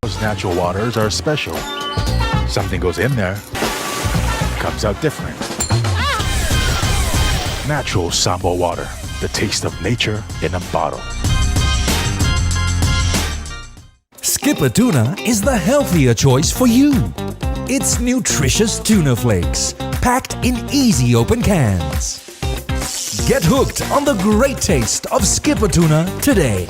Those natural waters are special. Something goes in there, comes out different. Natural Samoa water, the taste of nature in a bottle. Skippa Tuna is the healthier choice for you. It's nutritious tuna flakes, packed in easy open cans. Get hooked on the great taste of Skippa Tuna today.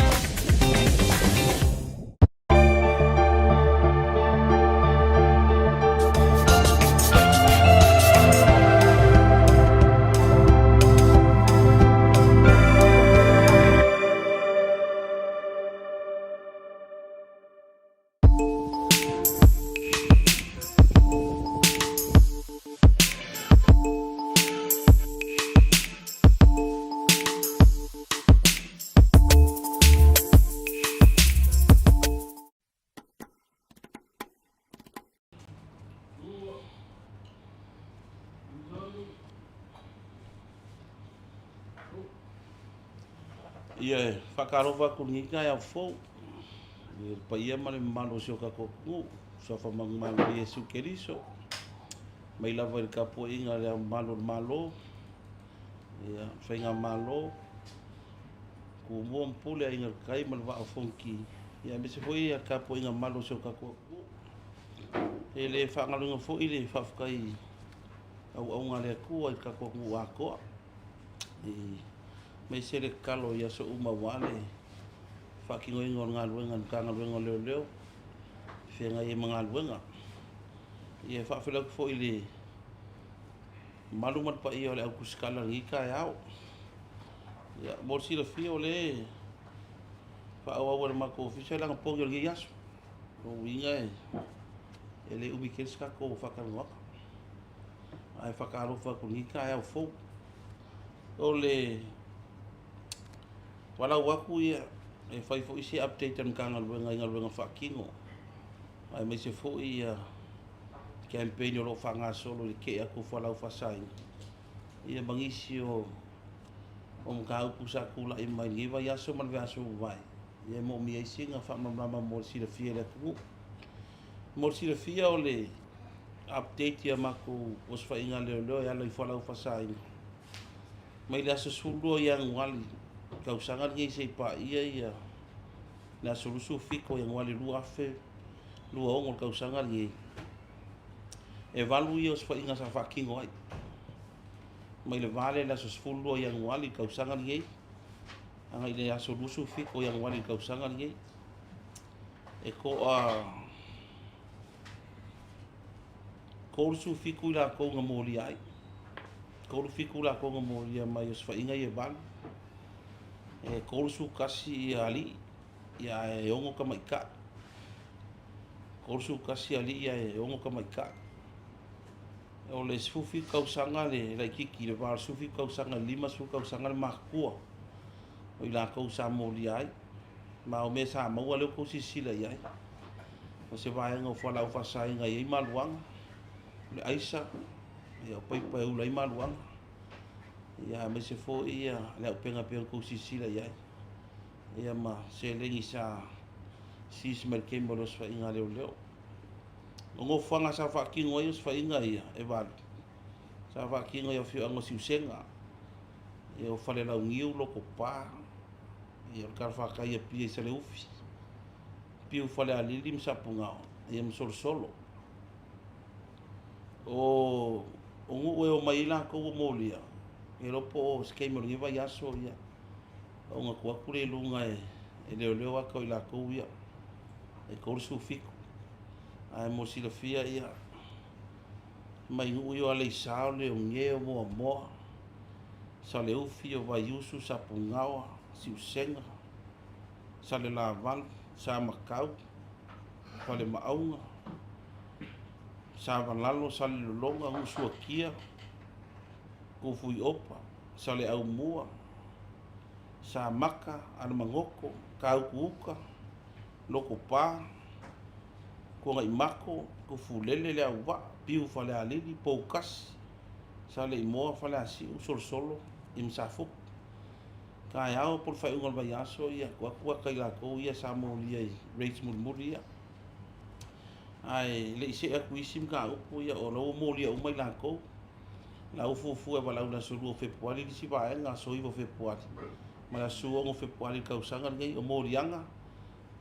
Ia e whakarofa aku ni ngai au fou. I le paia ma le mamalu o si o tatou atunuu, suafa manumanu o Iesu Keriso, mai lava i le tapuaiga a le Ao Mamalu o le Malo, ia, le Faigamalo, Tumua ma Pule, Aiga i le Tai ma le Vaa o Fonoti, ia aemaise foi le tapuaiga mamalu a si o tatou atunuu. E le faagaloina foi le faafetai i auauna a le Atua i le tatou atunuu atoa, aemaise le tatalo i aso uma aua le faatinoina o le galuega a le Matagaluega o Leoleo e feagai ai ma galuega. Ia e faafeiloai atu foi i le mamalu ma le paia o le au tusitala i lenei taeao. Ia, mo le silafia o lea e faaauau e le matou ofisa le anapogi o lenei aso. O lona uiga e le umi tele se tatou faatalanoaga. Ae faatalofa atu i lenei taeao fou. O le valaau atu ia e fai foi se update a le Matagaluega i galuega faatino aemaise foi ia campaign o lo o faagasolo i le kee atu o fualaau faasaina ia ma nisi o mataupu sa tulai mai lenei vaiaso ma le vaiaso ua mavae ia e moomia ai sina faamalamalama mo le silafia e le atunuu. Mo le silafia o le update ia matou osofaiga leoleo e ala i fualaau faasaina mai le aso 12 o Ianuari tausaga lenei seia paia ia le aso 27 o Ianuari 2026 le tausaga lenei, e valu ia osofaiga sa faatino ai mai le va lea i le aso 12 o Ianuari le tausaga lenei agai i le aso 27 o Ianuari le tausaga lenei. E toa 37 i latou na molia ai. 37 latou na molia mai osofaiga ia e valu. E 31 ia alii, ia ae 6 tamaitai. 31 alii ae 6 tamaitai. O le 17 tausaga le laitiiti i le va o le 17 tausaga i le 50 tausaga le matutua o i latou sa molia ai. Ma o mea sa maua lea ua outou silasila i ai. O se vaega o fualaau faasaina e i ai maluaga, o le aisa, ia o paipa e ula ai maluaga, ia aemaise foi ia le auupega pei ona outou silasila i ai, ia ma seleni sa seize mai le taimi o le osofaiga a leoleo. O nofoaga sa faatino ai osofaiga ia e valu, sa faatino i afioaga o Siusega, ia o Falelauniu, Lotopa, ia o le talafatai i Apia i Saleufi, Piu Falealili ma Sapugao, ia ma Solosolo. O o nuu e omai ai latou ua molia, e iloa po o se taimi o lenei vaiaso ia, ona tuu atu lea i luga e leoleo ata o i latou ia, e 37. Ae mo le silafia ia, mai nuu ia o Aleisa, o Leogeo, Moamoa, Saleufi, o Vaiusu, Sapugaoa, Siusega, Salelavalu, Samakau, Falemaauga, Savalalo, Salelologa, Nuusuatia, Tufuiopa, Saleaaumua, Samaka, Alamagoto, Tautuuta, Lotopa, Tuagaimako, Tufulele, Leauvaa, Piu Falealili, Poutasi, Saleimoa, Faleasiu, Solosolo, i ma Safotu. Taeao po o le faaiuga o le vaiaso, ia, tuu atu ata i latou ia sa molia i raids mulimuli ia. Ae le i see atu i isi mataupu, ia o la ua molia uma i latou. O la ua fuafua e valaau i le aso 2 o Fepuari le isi vaega, aso 9 o Fepuari ma le aso 16 o Fepuari i le tausaga lenei. O moliaga,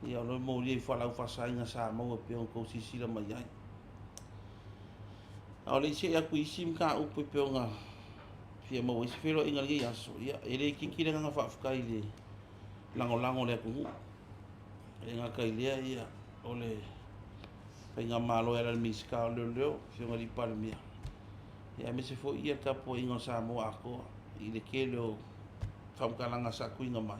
ia o lo o molia i fualaau faasaina sa maua e pei ona outou silasila mai ai. A o le i see atu i isi mataupu e pei ona fia maua ai se feiloaiga i lenei aso, ia e le itiiti le agaga faafetai i le lagolago o le atunuu. E le gata i lea, ia, o le Faigamalo e ala i le Minisita o Leoleo, Afioga i le Palemia, ia aemaise foi ia le tapuaiga o Samoa atoa i le tele o faamatalaga sa tuuina mai,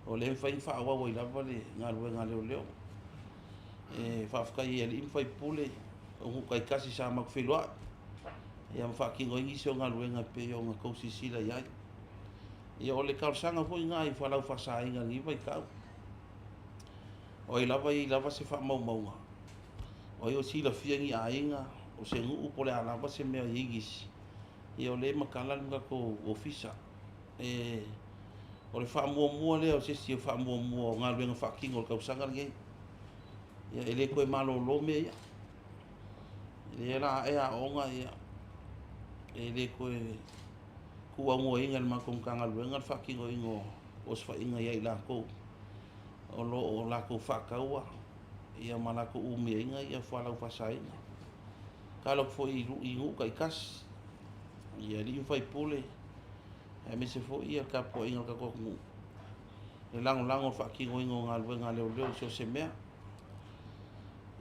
o lea e mafai ona faaauau ai lava le galuega a leoleo. E faafetai i alii ma faipule o nuu taitasi sa matou feiloai ia ma faatino ai nisi o galuega e pei ona outou silasila i ai. Ia o le talosaga foi lena i fualaau faasaina i lenei vaitau. O ai lava e i ai lava se faamaumauga, o ai o silafia ni aiga, o se nuu po o le a lava se mea e i ai nisi, ia o lea e matala le tatou ofisa. E, o le faamuamua lea o se isi o faamuamua o galuega faatino o le tausaga lenei. Ia e le toe malolo mea ia. O lea la ae aoga, ia, e le toe tuuaunoaina e le matou Matagaluega le faatinoina o osofaiga ia i latou o lo o latou faataua ia ma latou umiaina ia fualaau faasaina. Tatalo atu foi i nuu taitasi, i alii ma faipule, aemaise foi ia tapuaiga a le tatou atunuu, le lagolago i le faatinoina o galuega a leoleo i so o se mea.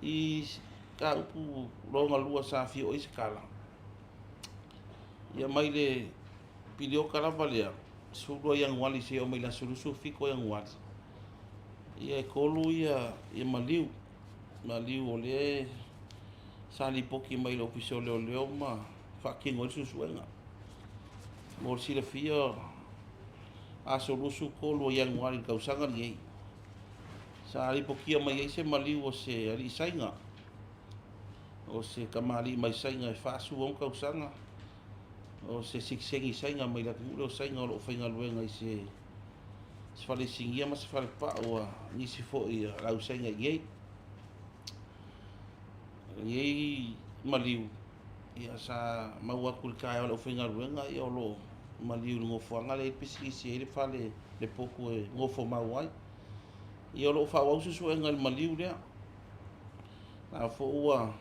I mataupu lona lua sa fia oo i ai se tala, ia mai le piliota lava lea, 12 Ianuari seia oo mai i le aso 27 o Ianuari, ia e 3 ia, ia maliu, maliu o lea sa lipoti mai i le Ofisa o Leoleo ma faatino ai le suesuega. Mo le silafia, aso 23 o Ianuari i le tausaga lenei, sa lipotia mai ai se maliu o se alii Saina, o se tamalii mai Saina e 46 tausaga, o se sitiseni Saina mai le atunuu lea o Saina o lo o faigaluega i se fale sinia ma se fale pau a nisi foi a le au Saina i inei. Lenei maliu, ia sa maua atu i le taeao e le aufaigaluega ia o lo o maliu i le nofoaga lea e i ai le pisinisi e i ai le fale le potu e nofomau ai. Ia o lo o faaauau suesuega i le maliu lea. La foi ua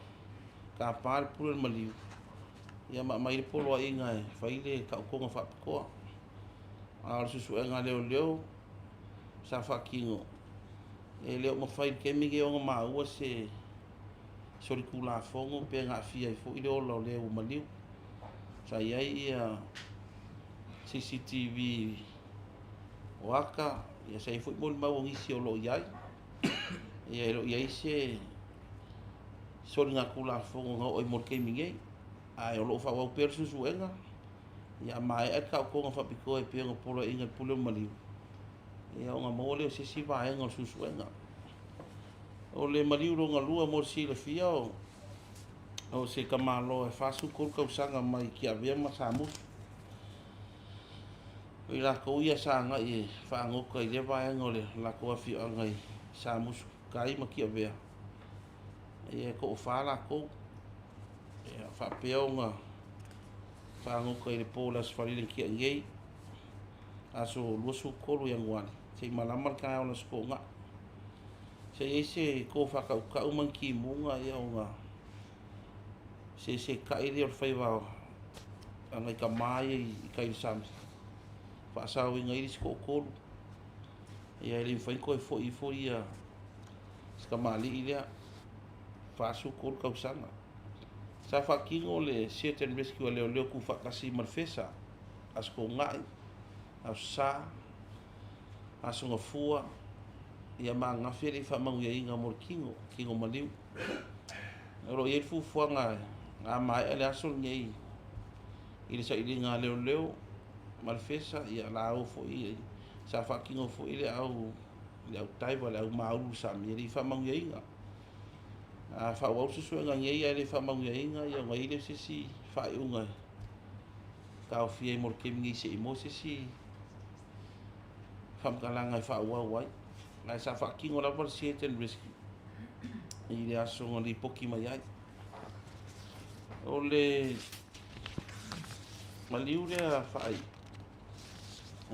tapa le pule o le maliu, ia ma aumai le poloaiga e fai le taotoga faapitoa. A o le suesuega a leoleo sa faatino, e le o mafai i le taimi lenei ona maua se solitulafono pe na aafia ai foi le ola o le ua maliu. Sa i ai ia CCTV o ata, ia sa i ai foi molimau o nisi o lo o i ai. Ia e le o i ai se soligatulafono na oo ai mo le taimi nei, ae o lo o faaauau pea le suesuega, ia a maea le taotoga faapitoa e pei ona poloaiina e le Pule o Maliu, ia ona maua lea o se isi vaega o le suesuega. O le maliu lona lua mo le silafia o se tamaloa e 43 tausaga mai Tiavea ma Samusu. O i latou ia sa agai e faagoka i lea vaega o le latou afioaga i Samusu tai ma Tiavea, ia e toafa latou. Ia faapea ona faagoka i le po o le Aso Faraile na tea nei, aso 23 Ianuari, se i malama le taeao o le Aso Toonai. Se i ai se tofa tautau ma ni timuga ia ona sesetai lea o le faiva a nai tama ia i tai i le sami, faasaoina ai le isi toatolu. Ia e le mafai ona toe foi ifo ia si tamalii lea, 43 tausaga. Sa faatino le search and rescue a leoleo tuufaatasi ma le FESA, Aso Toonai, Aso Sa, Aso Gafua, ia ma ananafi e le i faamanuiaina mo le tino, tino maliu. O lo o i ai le fuafuaga a maea le aso lenei i le sailiga a leoleo ma le FESA, ia la o foi sa faatino foi le au le au diver, le au maulu i le sami, e le i faamanuiaina. A faaauau le suesuega nei ae le faamanuiaina, ia ona i ai lea o se isi faaiuga e taofia ai mo le taimi nei se i maua se isi faamatalaga e faaauau ai. Ae sa faatino lava le search and rescue. i le aso na lipoti mai ai. O le maliu lea faai,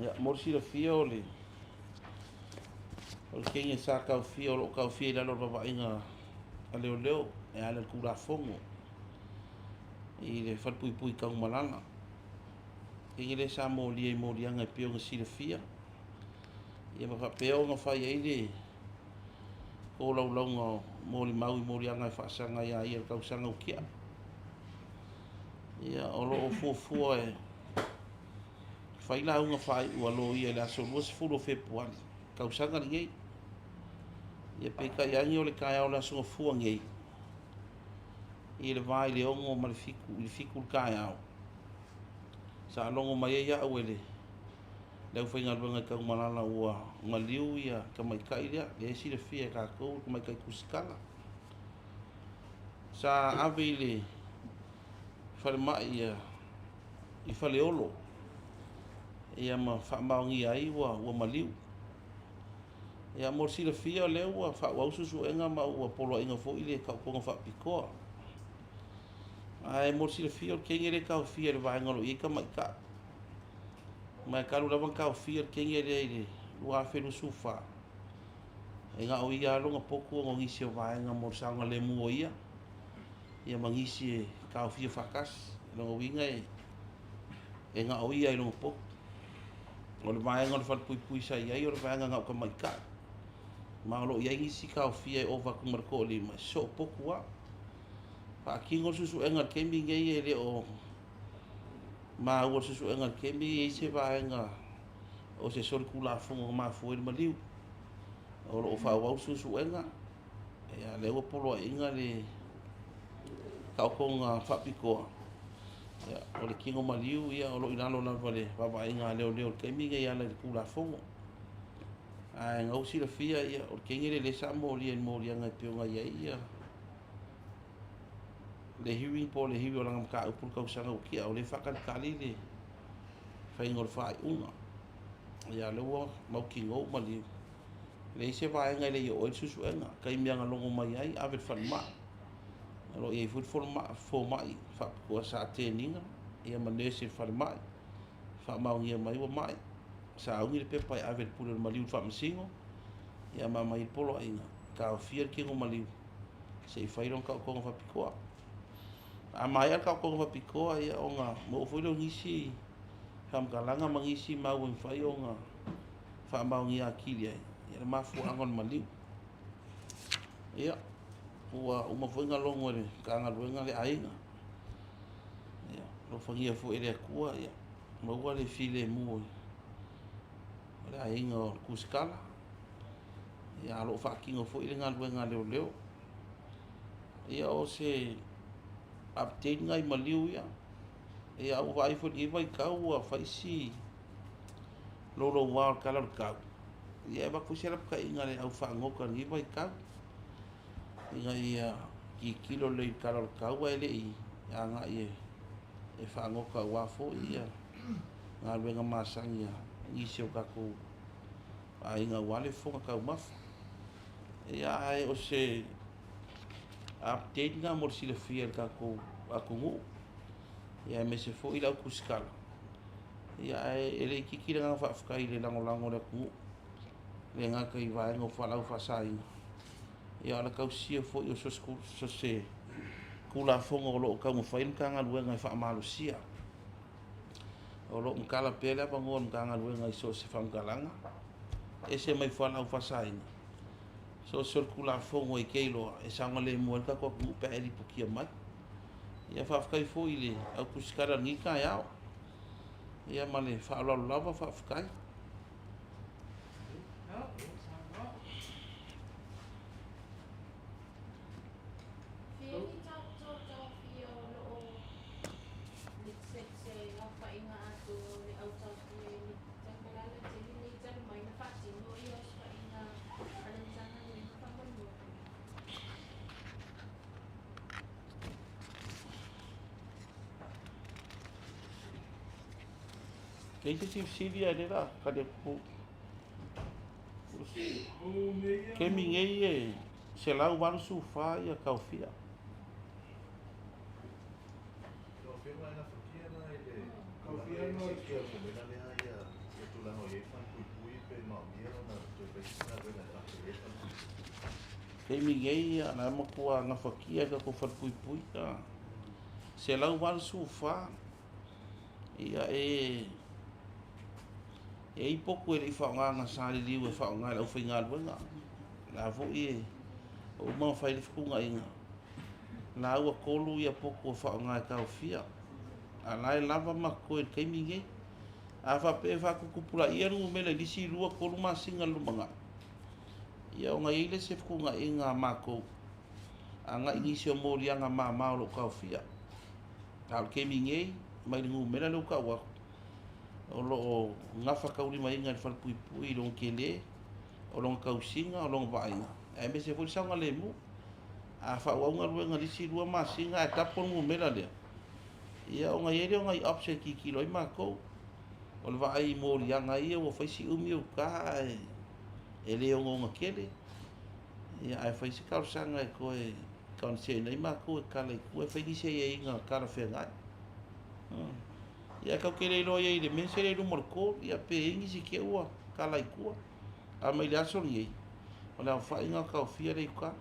ia, mo le silafia o le o le kegi sa taofia, o lo o taofia i lalo o le vaavaaiga a leoleo e ala i le Tulafono i le falepuipui Tanumalala. Kegi lea sa molia i moliaga e pei ona silafia, ia ma faapea ona fai ai le tolaulauga o molimau i moliaga e faasaga ia ia i le tausaga ua tea. Ia, o lo o fuafua e fai lauga faaiu a loia i le aso 20 o Fepuari tausaga lenei. Ia peitai ane o le taeao o le aso Gafua nei i le va i le 6 ma le 7 i le 7 i le taeao, sa logo mai ai au e le aufaigaluega i Tanumalala ua maliu ia tamaitai lea, lea e silafia e tatou le tamaitai tusitala. Sa ave i le falemai i Faleolo ia ma faamaonia ai ua maliu. Ia mo le silafia o lea ua faaauau suesuega ma ua poloaiga foi le taotoga faapitoa. Ae mo le silafia o le teine lea e taofia i le vaega o lo o i ai tamaitai. Ma e talu lava ona taofia le teine lea i le 2024, e na o ia lava lona potu ona o nisi o vaega mo le saogalemu o ia, ia ma nisi e taofia faatasi. O lona uiga e na o ia i lona potu. O le vaega o le falepuipui sa i ai o le vaega na o tamaitai. Ma o lo o i ai nisi taofia e ova atu ma le toalima, e sosoo potu lava. Faatino le suesuega i le taimi lenei e le o maua le suesuega i le taimi e i ai se vaega o se solitulafono na mafua ai le maliu. O lo o faaauau le suesuega, ia lea ua poloaiga le taotoga faapitoa, ia, o le tino maliu ia o lo o i lalo lava o le vaavaaiga a leoleo i le taimi lenei e ala i le Tulafono. Ae na ua silafia ia, o le teine lea lea sa molia i le moliaga e pei ona i ai ia le hearing po o le hearing o lana mataupu i le tausaga ua tea, o lea e faatalitali le faiga o le faaiuga. Ia o lea ua mautinoa ua maliu, e leai se vaega e le i oo i ai le suesuega. Taimi lava na logo mai ai, ave i le falemai. O lo o i ai foi le fomai faapitoa sa attend ina ia ma nurse i le falemai, faamaonia mai ua mai. Sauni le pepa e ave i le pule o le maliu i le faamasino, ia ma aumai ai le poloaiga, taofia le tino maliu se i fai lona taotoga faapitoa. A maea le taotoga faapitoa, ia ona maua foi lea o nisi faamatalaga ma nisi mau e mafai ona faamaonia atili ai ia le mafuaaga o le maliu. Ia, ua uma foi ona logo e le Matagaluega le aiga. Ia, alofagia foi e le Atua ia maua le filemu o le aiga o le tusitala. Ia, a o lo o faatino foi le galuega a leoleo. Ia, o se update lena i maliu ia. Ia, ua vaai foi i lenei vaitau ua fai si louloua o le tala o le tau. Ia, e avatu foi se lapataiga i le au fagota i lenei vaitau, ina ia tilotilo lelei i le tala o le tau ae le i agai e fagota aua foi ia galuega masani a nisi o tatou aiga aua le fofoga taumafa. Ia, ae o se update lena mo le silafia e le tatou atunuu, ia aemaise foi le au tusitala. Ia, ae e le itiiti le agaga faafetai i le lagolago a le atunuu, e le gata i vaega o fualaau faasaina, ia a o le tausia foi o so o se Tulafono o lo o taumafai le Matagaluega e faamalosia. O lo o matala pea le avanoa o le Matagaluega i so o se faamatalaga, ese mai fualaau faasaina, so o se solitulafono e te iloa e saogalemu ai le tatou atunuu pe a e lipotia mai. Ia faafetai foi i le au tusitala i lenei taeao. Ia ma le faaaloalo lava, faafetai. E i ai se isi fesili ae o lea o le a tali atu. O le taimi nei e 184 ia taofia. Taimi nei ia la matua gafatia e tatou falepuipui a 184 ia e e i ai potu e le i faaaogaina sa liliu e faaaoga e le aufaigaluega. O la foi e ua uma ona fai le fetuunaiga, la ua 3 ia potu e faaaoga e taofia, a o la e lava ma totoe i le taimi lenei. A faapea e faatuputupulaia le numera i le isi 2, 3 masina i le lumanai, ia ona i ai lea o se fetuunaiga a matou agai i nisi o moliaga mama o lo o taofia. A o le taimi nei, mai le numera lea ua tau atu, o lo o gafataulimaina e le falepuipui i lona tele, o lona tausiga, o lona vaaiga, aemaise foi le saogalemu. A faaauau galuega i le isi 2 masina ae tapo le numera lea, ia ona i ai lea o nai option e tilotilo ai matou. O le vaai i moliaga ia ua fai si umi o uta ae e le ogaoga tele, ia ae fai se talosaga e toe concern ai matou e tala i tua e fai nisi aiaiga talafeagai. Ia tatou te le iloa i ai i le mea se le i luma o le court, ia pe i ai nisi te i ua tala i tua. A mai le aso lenei, o le aofaiga o taofia lea i uta.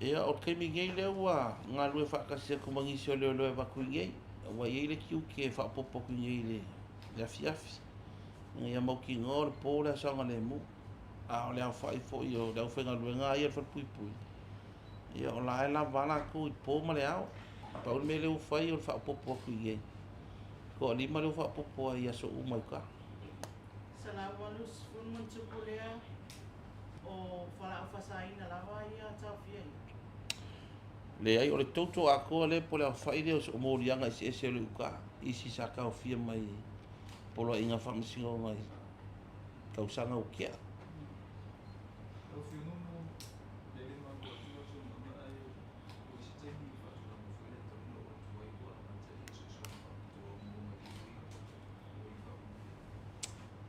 Ia, o le taimi nei lea ua galue faatasi atu ma nisi o leoleo e avatu i inei, ua i ai le tiute e faaopoopo atu i inei i le afiafi, ina ia mautinoa o le po le saogalemu. A o le aofai foi o le aufaigaluega lava ia a le falepuipui, ia o la e lava a latou i le po ma le ao. Pau le mea lea ua fai o le faaopoopo atu i inei, toalima lea ua faaopoopo ai i aso uma i uta. 180 ma ona tupu lea o fualaau faasaina lava ia taofia ia. Leai, o le toto atoa lea po o le aofai lea o moliaga eseese o le uta, isi sa taofia mai poloaiga faamasinoga i tausaga ua tea.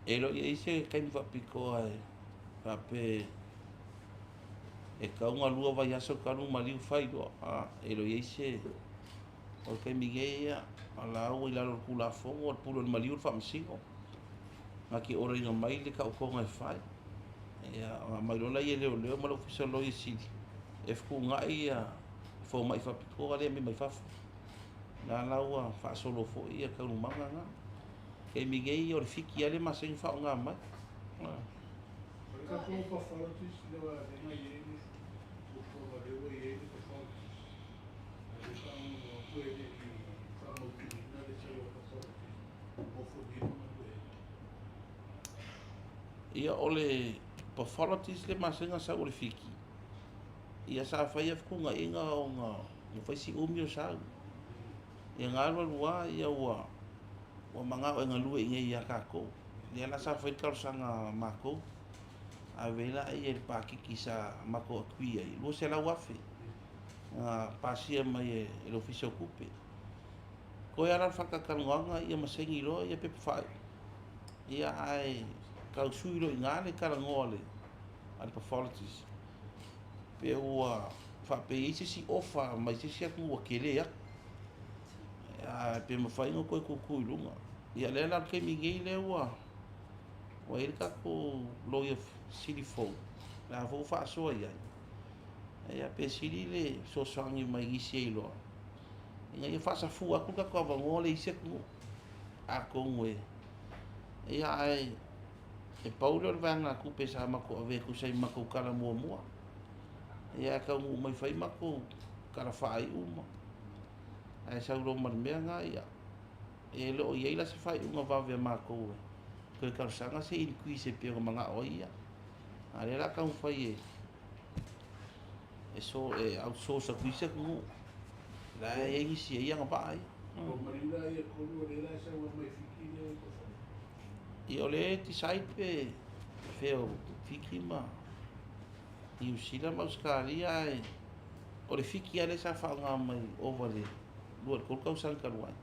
E le o i ai se taimi faapitoa e faapea e tatau ona 2 vaiaso talu maliu fai loa. A, e le o i ai se... O le taimi nei, ia, o la ua i lalo o le Tulafono, o le pule o le maliu o le faamasino. Na te order ina mai le taotoga e fai. Ia, ona aumai loa lea e leoleo ma le Ofisa o le Loia Sili e fetuunai ia fomai faapitoa lea e aumai mai fafo. La la ua faasolo foi ia taualumaga na. Taimi nei o le Fiti lava lea e masani ona faaaoga mai. O le tatou pathologist lea ua avega i ai le fuafuaga lea ua i ai le pathologist, a o lea e faalogologo atu e le i faamautuina le sau a pathologist ofogia ma galuega. Ia o le pathologist lea e masani ona sau o le Fiti, ia sa fai lava fetuunaiga ona ua fai si umi o sau. Ia na alu alu lava ia ua ua manao e galue i inei ia tatou. Lea la sa fai le talosaga a matou, ave ai laia i le pakiki sa matou agree ai, $200,000 na pasia mai e le Ofisa o Tupe. Toe lava la le faatalatalanoaga ia ma saini loa ia pepa faaiu, ia ae tau sui loa i ina le talanoa a le pathologist. Pe ua faapea e i ai se isi ofa mai se isi atunuu ua tele atu, ae pe mafai ona toe tuutuu i luga. Ia lea la o le taimi nei lea ua ua i ai le tatou loia sili fou, la foi ua faasoa i ai, ia pe sili le fesoasoani mai nisi e iloa, ina ia faasafua atu le tatou avanoa lea i isi atunuu. Atonu e, ia ae e pau lea o le vaegatupe sa matou avea e tusa ai ma matou tala muamua. Ia ae taunuu mai fai matou tala faaiu ma ae sau loa ma le mea lena, ia e le o i ai la se faaiuga vave a matou e toe talosaga se increase e pei ona manao ai ia. A o lea o le a taumafai e e so e outsource atu i isi atunuu la e i ai nisi e i ai agavaa ia. Ua maliu la ia tolu o lea la e sau ai mai Fiti lea i Kosovo. Ia o lea e decide pe fea o Fiti ma Niu Sila ma Ausetalia ae o le Fiti lava lea sa faaaoga mai ova i le 2 i le 3 tausaga talu ai.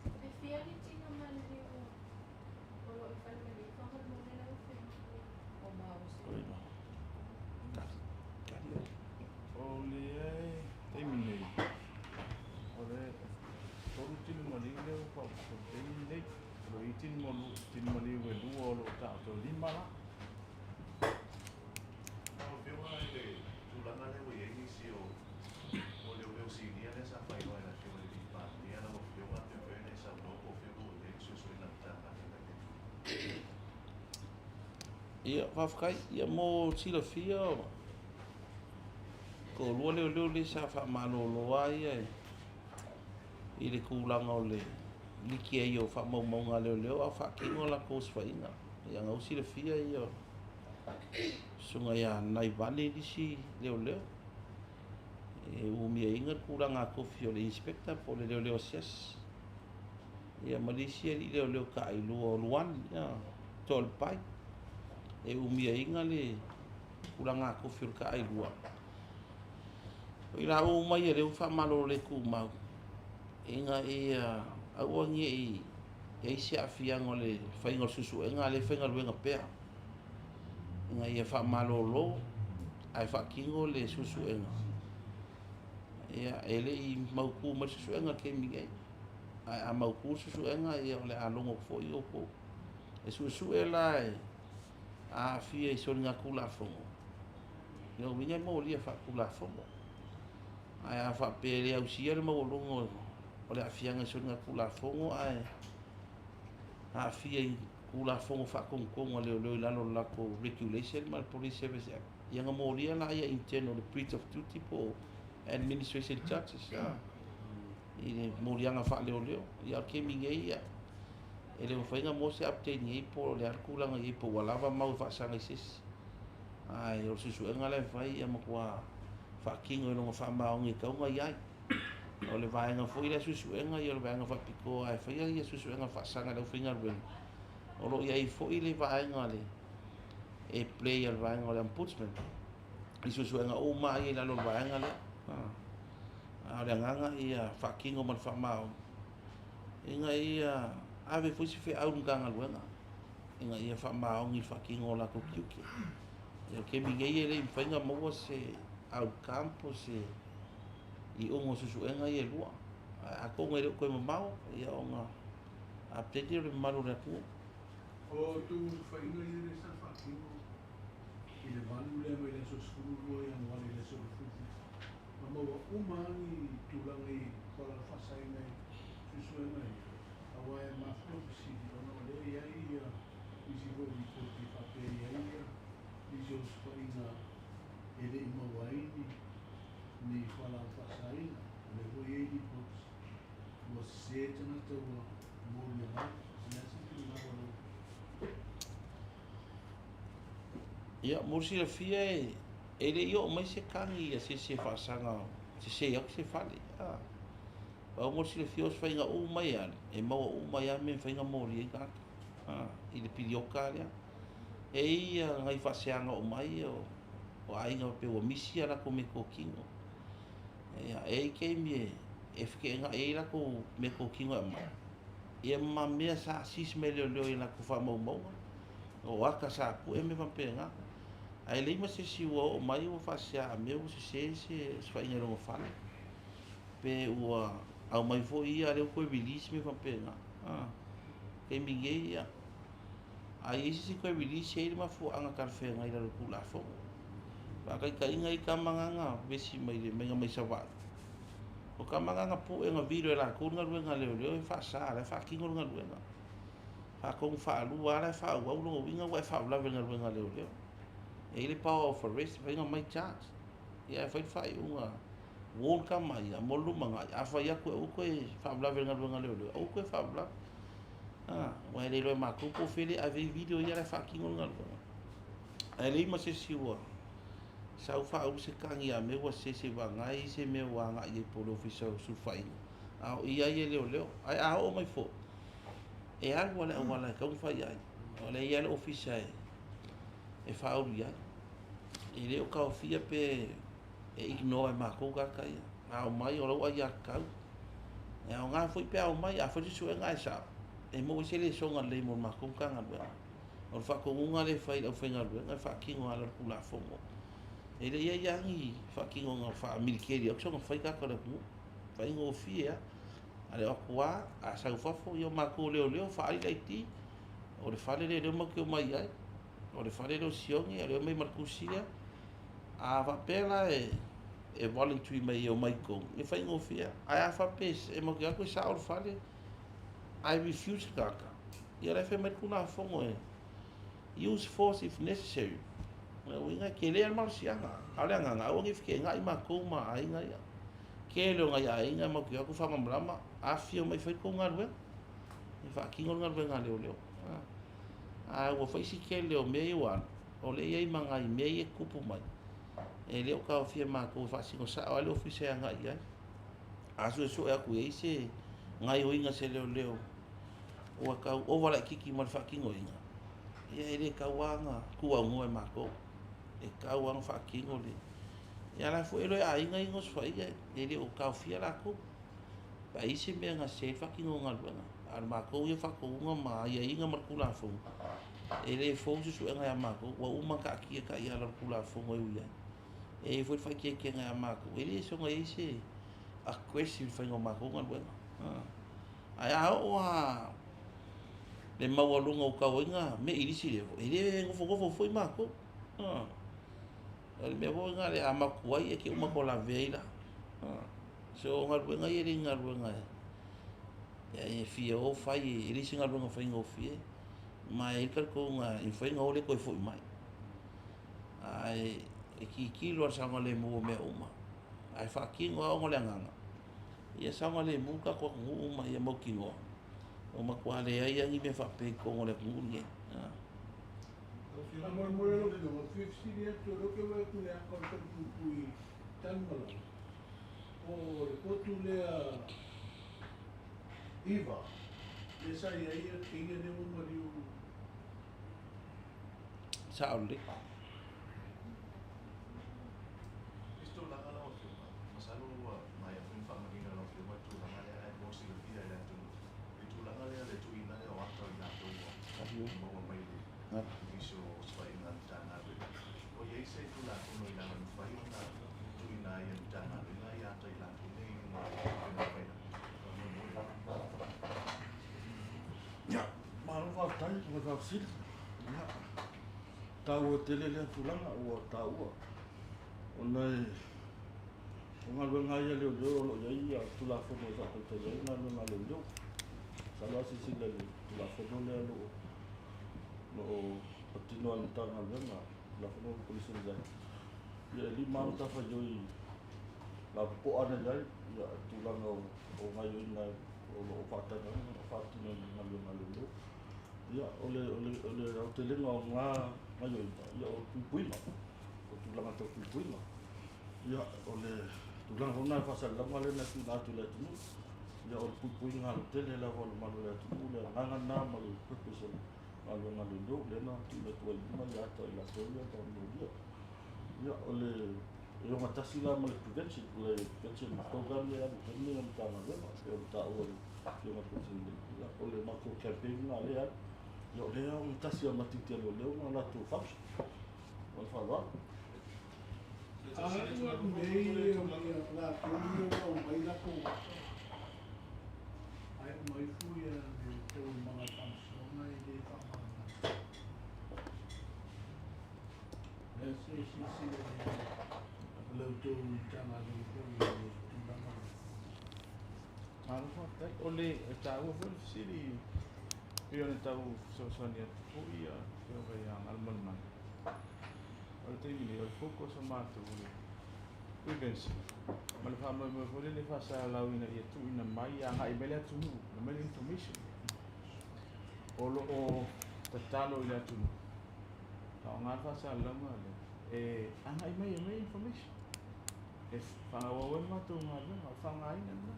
E fia le tino maliliu la outou lima la. Lau Afioga i le tulaga lea ua i ai nisi o o leoleo sinia lea sa faailoa e le Afioga i le Alii Palemia, lau Afioga pe mafai ona e saunoa po o fea ua i ai le suesuega a le Matagaluega i lea tulaga. Ia, faafetai. Ia mo silafia, toalua leoleo lea sa faamalolo lava ia i le tulaga o le liki ai o faamaumauga a leoleo a o faatino a latou osofaiga. Ia na ua silafia ia susuga ia Naivani nisi leoleo e umiaina le tulaga tofi o le inspector po o le leoleo asiasi. Ia ma le isi alii leoleo taailua o Luani, ia, Toalepai, e umiaina le tulaga tofi o le taailua. O i laua uma ia lea ua faamalolo le tumau, ina ia aua ne i i ai se aafiaga o le faiga o le suesuega a o lea e faigaluega pea, ina ia faamalolo ae faatino le suesuega. Ia, e le i mautu mai le suesuega i le taimi nei, ae a mautu le suesuega, ia o le a logo atu foi outou. E suesue la e aafia i soligatulafono, lona uiga e molia faatulafono. Ae a faapea e le ausia le maualuga o le aafiaga i soligatulafono ae aafia i Tulafono Faatonutonu a Leoleo i lalo o le latou Regulation ma le Police Service Act, ia ona molia lea intent o le breach of duty po o administration charges i le moliaga faaleoleo. Ia, o le taimi nei, ia, e le mafai ona maua se update nei po o le a le tulaga i ai, po ua lava mau e faasaga i se isi. Ae o le suesuega la e fai, ia matua faatino i lona faamaoni e tatau ona i ai. O le vaega foi lea suesuega, ia o le vaega faapitoa e faia ia suesuega faasaga i le aufaigaluega. O lo o i ai foi le vaega le e play a le vaega o le ombudsman i suesuega uma ia i lalo o le vaega lea. A o le agaga ia faatino ma le faamaoni ina ia ave foi se feau i le Matagaluega ina ia faamaoni i le faatino o latou tiute. Ia, o le taimi nei e le i mafai ona maua se outcome po o se iuga o suesuega ia e lua. Ae atonu e le o toe mamao, ia ona update lea o le mamalu o le atunuu. O outou osofaiga ia lea sa faatino i le 8 lea mai le aso 12 Ianuari i le aso 17, na maua uma lava ni tulaga i fualaau faasaina i suesuega ia, aua e mafua le fesili ona o lea e i ai ia nisi foi o lipoti e faapea e i ai ia nisi o osofaiga e le i maua ai ni fualaau faasaina. O lea foi e i ai lipoti ua sese tagata ua molia mai. O le a se finagalo o lau. Ia, mo le silafia e le i oo mai se tagi a se isi e faasaga sese atu se fale. Ah. Pau mo le silafia o osofaiga uma e alu, e maua uma ai lava mea e mafai ona molia ai tagata. Ah, i le pilioka lea. E i ai nai faaseaga oo mai o aiga faapea ua misi a latou meatotino. Ia, e i ai taimi e feteenai ai latou meatotino e aumai, ia ma mea sa seize mai e leoleo i latou faamaumauga, o ata sa pue mea faapena. Ae leai ma se isi ua oo mai ua faasea a mea ua sese se osofaiga i lona fale, pe ua aumai foi ia a o lea ua toe release mea faapena. Taimi nei, ia, a i ai se isi toe release, e i ai le mafuaaga talafeagai i lalo o le Tulafono. Faataitaiga e i ai tama na na vevesi mai le maiga mai Savaii. O tama na na pue na vilo e latou le galuega a leoleo e faasa, o la e faatino le galuega. Faatonu faalua lava la e faaauau, lona uiga ua e faalavelave i le galuega a leoleo. E i ai le power of arrest, e mafai ona aumai charge. Ia ae fai le faaiuga, warn tama ia mo le lumanai, a fai atu e aua toe faalavelave i le galuega a leoleo, aua toe faalavelave. Aua e le iloa e matou po o fea le ave ai video ia la e faatino le galuega. Ae leai ma se isi ua sau faaulu se tagi a mea ua sese seivaga e i ai se mea ua agai ai po o le Ofisa o Sulufaiga, a o i ai e leoleo. Ae a oo mai foi, e alu lava le auala e tatau ona fai ai. O lea e i ai le Ofisa e faaulu i ai. E le o taofia pe e ignore e matou tagata ia. A omai o lau aiatatau. E aoga foi pe a omai, a fai le suesuega ae sao, e maua ai se lesona lelei mo le matou Matagaluega. O le faatonuga lea e fai i le aufaigaluega e faatino ala o le Tulafono. E le i i ai lava ni faatinoga faamiliteli atu soona fai tagata o le atunuu. Faigofie lava. A le o atu lava, a sau i fafo, ia o matou o leoleo, faaali le ID. O le fale lea lea matou te omai ai, o le fale lea o Sione, o lea e omai ma le tusi lea. A faapea la e voluntary mai e omai i totonu, e faigofie lava. Ae a faapea e matou te o atu e sao le fale, ae refuse le tagata, ia o la e fai mai le Tulafono e use force if necessary. O lona uiga e tele lava le malosiaga. A o le agaga, aua ne i feteenai matou ma aiga ia. Tele o nai aiga matou te o atu faamalamalama, afifio mai e fai le tou galuega, e faatino le galuega a leoleo. Ae ua fai si tele o mea ia ua alu, o lea e i ai ma nai mea ia e tutupu mai, e le o taofia e matou e faasino sao lava le ofisa e agai i ai. A suesue atu e i ai se gaoioiga a se leoleo ua tau ova laitiiti ma le faatinoina, ia e le tatau lava ona tuuaunoa e matou, e tatau lava ona faatino le... Ia a o la foi e iloa e aiga ia na osofaia e le o taofia latou. Pe a i ai se mea na sese ai le faatinoga o galuega. A o le matou ia faatonuga ma aiaiga ma le Tulafono, e le fou se suega ia matou, ua uma ona taatia taiala o le Tulafono e ui ai. E i ai foi le faaeteetega ia matou, e le soona i ai se aggressive i le faiga o matou galuega. Ae a oo lava le maualuga ua tau ai ona mei i le isi level, e le nofonofo foi matou. O le mea foi lena, a matou tuai e te i ua matou lavea ai la. So o galuega ia e le o ni galuega e fia o fai, e le o se galuega faigofie. Ma e i ai le talitonuga e mafai ona o le toe foi mai. Ae e tilotilo lava i le saogalemu o mea uma. Ae faatino lava ona o le agaga, ia saogalemu le tatou atunuu ma ia mautinoa ua matua leai lava ni mea faapea i totonu o le atunuu lenei. Faamolemole lau Afioga, ou te fia fesili atu, o lea ou te vaai atu i le ata o le falepuipui i Tanumalala, po o le potu lea 9 lea sa i ai le teine lea ua maliu. Sao lelei. I se tulaga lau Afioga, masalo ua maea foi ona faamanino e lau Afioga le tulaga lea ae mo le silafia e le atunuu i le tulaga lea le tuuina lea o ata o i latou ua maua mai le nisi o osofaiga a le Matagaluega. Ua i ai se Tulafono i lalo e mafai ona tuuina ai e le Matagaluega ia ata i latou nei i luga o le upega tafailagi? Faamolemole. Ia, malo faafetai mo le faafesili. Ia, taua tele lea tulaga ua taua, ona e, o galuega lava ia a leoleo o lo o i ai ia Tulafono e faatautaia ai galuega a leoleo. Masalo a silasila i le Tulafono lea o lo o patino e le Matagaluega, Tulafono o le Police Act, ia e 5 lava matafaioi lapopoa na i ai, ia tulaga o gaoioiga o lo o faataga ona faatino e galuega a leoleo. Ia, o le aotelega o na gaoioiga, ia o le puipuiga, o tulaga tau puipuiga. Ia, o le tulaga foi lena o le faasalalauga lea na tuuina atu i le atunuu, ia o le puipuiga lautele lava o le malu o le atunuu, le agaga lena ma le purpose o le galuega a leoleo, lea na tuuina atu ai i luma ata o i latou ia na molia. Ia, o le e ogatasi la ma le prevention, le prevention program lea e alu i le taimi lenei a le Matagaluega, pei ona taua e le Afioga i le Konesene, ia, o le matou campaign lena o lea e alu. Ia, o lea e ogatasi lava ma tiute a leoleo ma latou function. Ma le faaaloalo. A alu nei latou ia ua aumai latou ata, ae uma ifo le taualumaga o le faamasinoga e le faamaonia. O le a se silasila i ai a la outou Matagaluega foi i le tulaga lea? Malo faafetai. O le taua foi le fesili pei ona tau fesoasoani atu foi le Afioga ia Galumalemana. O le taimi nei, o le focus o matou o le prevention ma le faamoemoe foi lele e faasalalau ina ia tuuina mai agai mai le atunuu e aumai le information. O lo o tatalo i le atunuu, faaaoga le faasalalauga lea e agai mai e aumai information e faaauau ai le matou galuega, o le faaaogaina lena.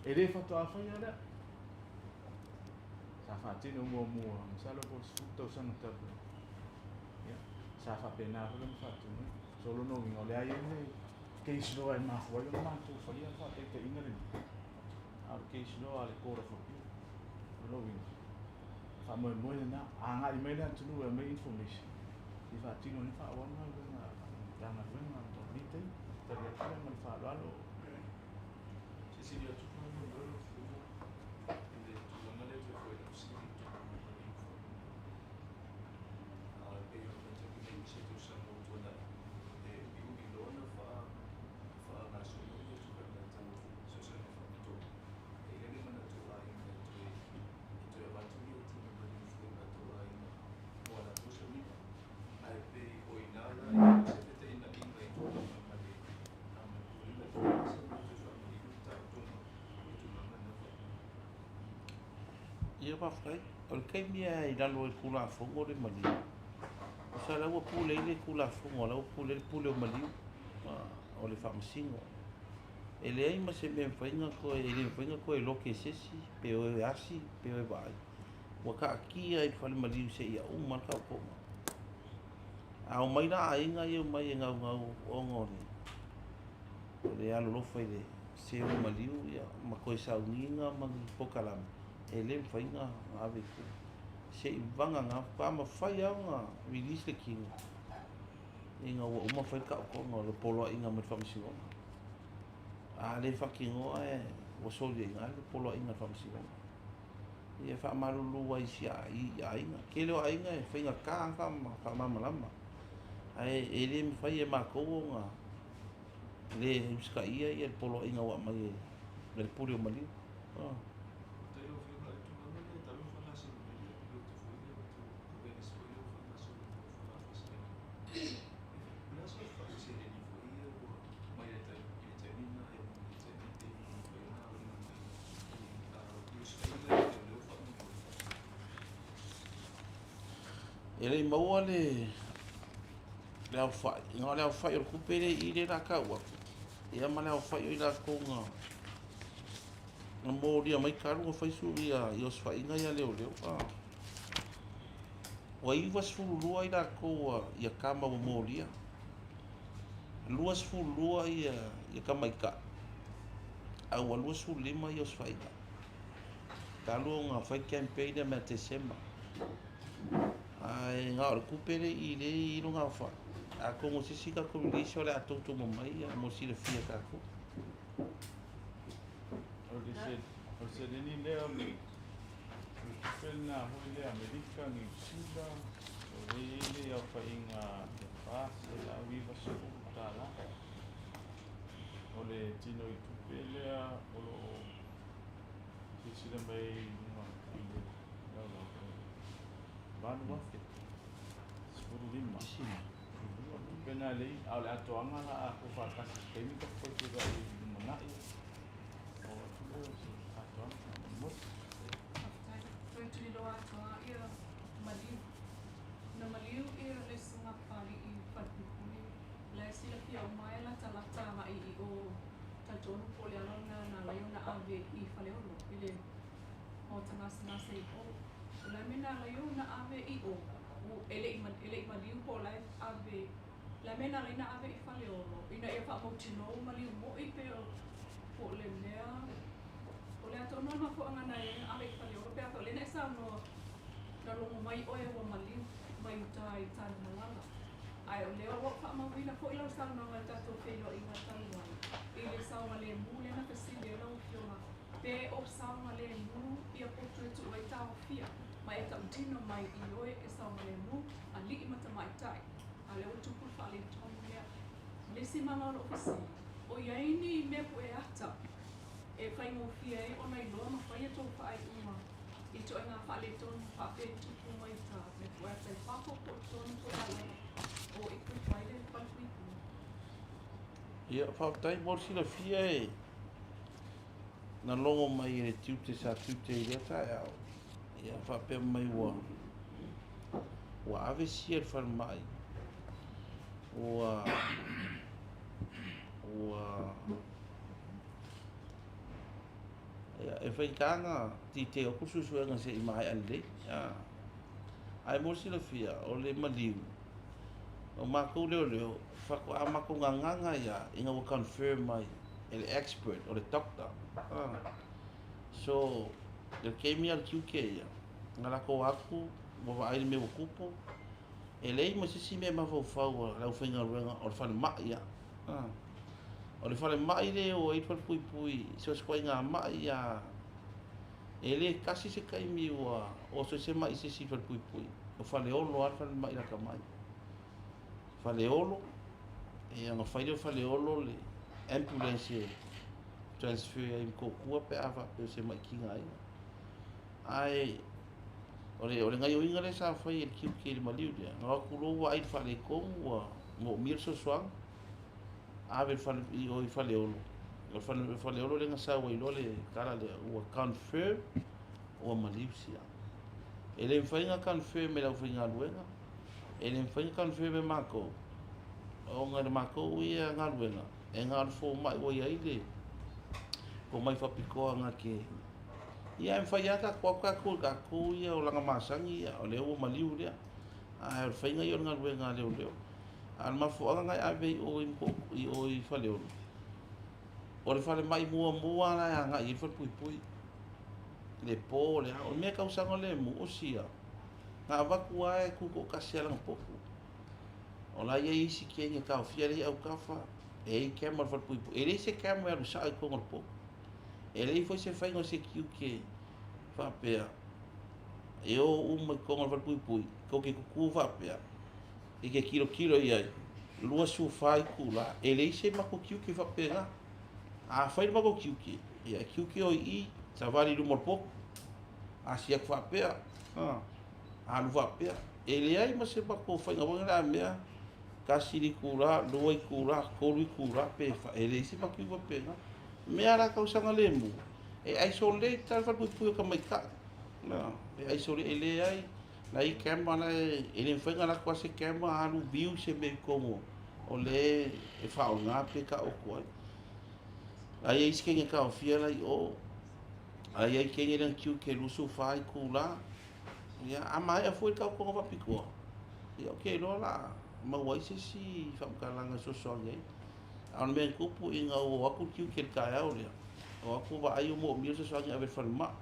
E le faatoa faia lea, sa faatino muamua, masalo po o le 10 tausaga talu ai. Ia, sa faapena foi ona faatino. So o lona uiga, o le a i ai le case law e mafua ai ona matou faia le faataitaiga lenei, a o le case law a le Court of Appeal. O lona uiga, faamoemoe lena, agai mai le atunuu e aumai information, se i faatino ai faaauau le galuega a le Matagaluega mo lenei taimi. Tali atu lea ma le faaaloalo. Silasila atu faamolemole lau Afioga i le tulaga lea e toe foi i lau fesili i totonu o le Ia faafetai. O le taimi lava i lalo o le Tulafono le maliu, tusa o la ua pule ai le Tulafono, o la ua pule ai le pule o maliu, o le Faamasino. E leai ma se mea e mafai ona toe, e le mafai ona toe lote e se isi, pe o e asi, pe o e vaai. Ua taatia i le fale maliu seia uma le taotoga. A omai la aiga ia omai e naunau ona o le alolofa i le seu maliu ia, ma toe sauniga ma ni polokalame, e le mafai ona ave i tua. Se i vagana, faatoa mafai lava ona release le tino ina ua uma fai le taotoga o le poloaiga mai le faamasinoga. A le faatinoa e ua soli ai i ina le poloaiga a le faamasinoga. Ia e faamalulu ai i aiga. Tele o aiga e faigata lava faamalamalama, ae e le mafai e matou ona le usitaia le poloaiga ua aumai e le pule o maliu. E le i maua le aofai, na o le aofai o le tupe lea i i lea o le a tau atu, ia ma le aofai o i latou na molia mai talu ona fai osofaiga ia a leoleo. Ua 92 i latou ia tama ua molia, 22 ia tamaitai, a ua 25 ia osofaiga. Talu ona fai le campaign lea mai ia Tesema. Ae na o le tupe lea i i lea e i ai lona aofai. Atonu o se isi tatou release o le a toutou mai mo le silafia e tatou. O le seleni lea o le tupe lena foi lea Amerika, Niu Sila, o lea e i ai le aofaiga e $490. O le tino i tupe lea o lo o silasila mai ai i luga i le laulau, e 8,015. O le tupe lena lea e i ai, a o le atoaga la a tuufaatasi i se taimi tatou toe feiloai i le lumanai, oo atu lea o se atoaga faamolemole. Faafetai. Toe tuliloa atu lava ia maliu. Na maliu ia le Susuga Papalii i Falepuipui, la e silafia uma e latalata agai i o, talitonu po o le ala lena na ala ai ona ave i Faleolo i le maota gasegase i o. O le a le mea na ala ai ona ave i o, e le i maliu po o la e ave, o le a le mea na ala ai ona ave i Faleolo ina ia faamautinoa ua maliu moi pe po o le mea, o le a tonu le mafuaaga na ala ai ona ave i Faleolo pe afai o lea na e saunoa na logo mai oe ua maliu mai uta i Tanumalala. Ae o lea ua ou faamauina foi lau saunoaga i le tatou feiloaiga talu ai i le saogalemu lea na fesili ai lau Afioga pe o saogalemu ia potu e tuu ai taofia ma e tautino mai i oe e saogalemu alii ma tamaitai a o lea ua tupu le faaletonu lea. O le isi mala o lou fesili, o i ai ni mea pueata e faigofie ai ona iloa ma fai a tou faaiuga i ituaiga faaletonu faapea i tupu mai ta mea pueata i fafo po o totonu foi lava o equip ai le falepuipui? Ia, faafetai mo le silafia e na logo mai e le tiute sa tiute i lea taeao, ia faapea mai ua ua ave sia i le falemai ua ua ia, e faigata ona detail atu le suesuega se i maea lelei. Ae mo le silafia, o le maliu, o matou leoleo, faatoa matou gagaga ai lava ina ua confirm mai e le expert, o le doctor. So, i le taimi lava o le tiute ia, na latou atu, ua vaai i le mea ua tupu, e leai ma se isi mea e mafaufau a le aufaigaluega o le falemai lava. O le falemai lea e o ai le falepuipui i so o se ituaiga mai lava, e le tasi se taimi ua oso ai se mai i se isi i le falepuipui. O Faleolo lava le falemai lata mai. Faleolo, ia ona fai lea o Faleolo le ambulance e transfer ai i Motootua pe a faapea o se mai tigaina. Ae o le, o le gaioiga lea sa fai e le tiute i le maliu lea, na o atu loa ua vaai i le faaletonu ua moomia le fesoasoani, ave i le fale, i o i Faleolo. O le fale, Faleolo lea na sau ai loa le tala lea, ua confirm ua maliu sia. E le mafai ona confirm e le aufaigaluega, e le mafai ona confirm e matou, ona i le matou ia galuega, e na o le fomai ua i ai le fomai faapitoa na te. Ia e mafai lava tatou atu tatou i tatou ia olaga masani, ia o lea ua maliu lea. Ae o le faiga ia o le galuega a leoleo. A o le mafuaaga na e ave i o i o i Faleolo, o le falemai muamua la e agai i ai le falepuipui. Le po le ao, o le mea tausaga lemu, o sia, na avatu lava e tutoatasi lava lana potu. O la e i ai isi kegi e taofia lea i autafa, e i ai camera o le falepuipui. E leai se camera e alu sao i totonu o le potu. E leai foi se faiga o se tiute faapea e o uma i totonu o le falepuipui, tou te tutu faapea, e te tilotilo i ai, 24 itula. E leai se matou tiute faapena. A fai le matou tiute, ia e tiute o i i, savali i luma o le potu, asi atu faapea, alu faapea. E leai ma se matou faiga foi lea mea, 1 le itula, 2 itula, 3 itula, pe e leai se matou faapena. Mea la tausaga lemu, e isolate le falepuipui o tamaitai. E isolate, e leai, la i camera la e le mafai ona alu atu lava se camera alu view se mea i totonu o le e faaaoga pe taoto ai. A i ai isi kegi e taofia la i o, a i ai kegi lea na tiute 24 itula, ia, a maea foi le taotoga faapitoa, ia ou te iloa o le a maua ai se isi faamatalaga e fesoasoani ai. A o le mea e tupu ina ua o atu le tiute i le taeao lea, o atu vaai ua moomia le fesoasoani e ave i le falemai.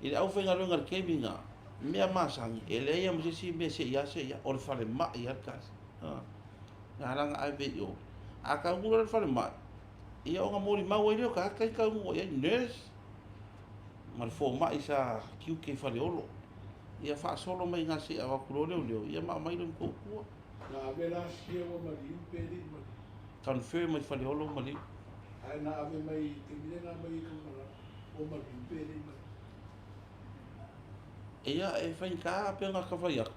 I le aufaigaluega i le taimi lena, mea masani, e leai lava ma se isi mea se i a se i a, o le falemai lava le tali. Na ala ona ave i o. A taunuu loa i le falemai, ia ona molimau ai lea o tagata ia taunuu i ai, nurse ma le fomai sa tiute i Faleolo. Ia faasolo mai ina se i avatu loa leoleo, ia ma aumai loa i Motootua. Na ave la sia ua maliu pe le i maliu? Confirm mai Faleolo ua maliu. Ae na ave mai i taimi lea na aumai ai Tanumalala, ua maliu pe le i maliu? Ia, e faigata pe ona ta fai atu.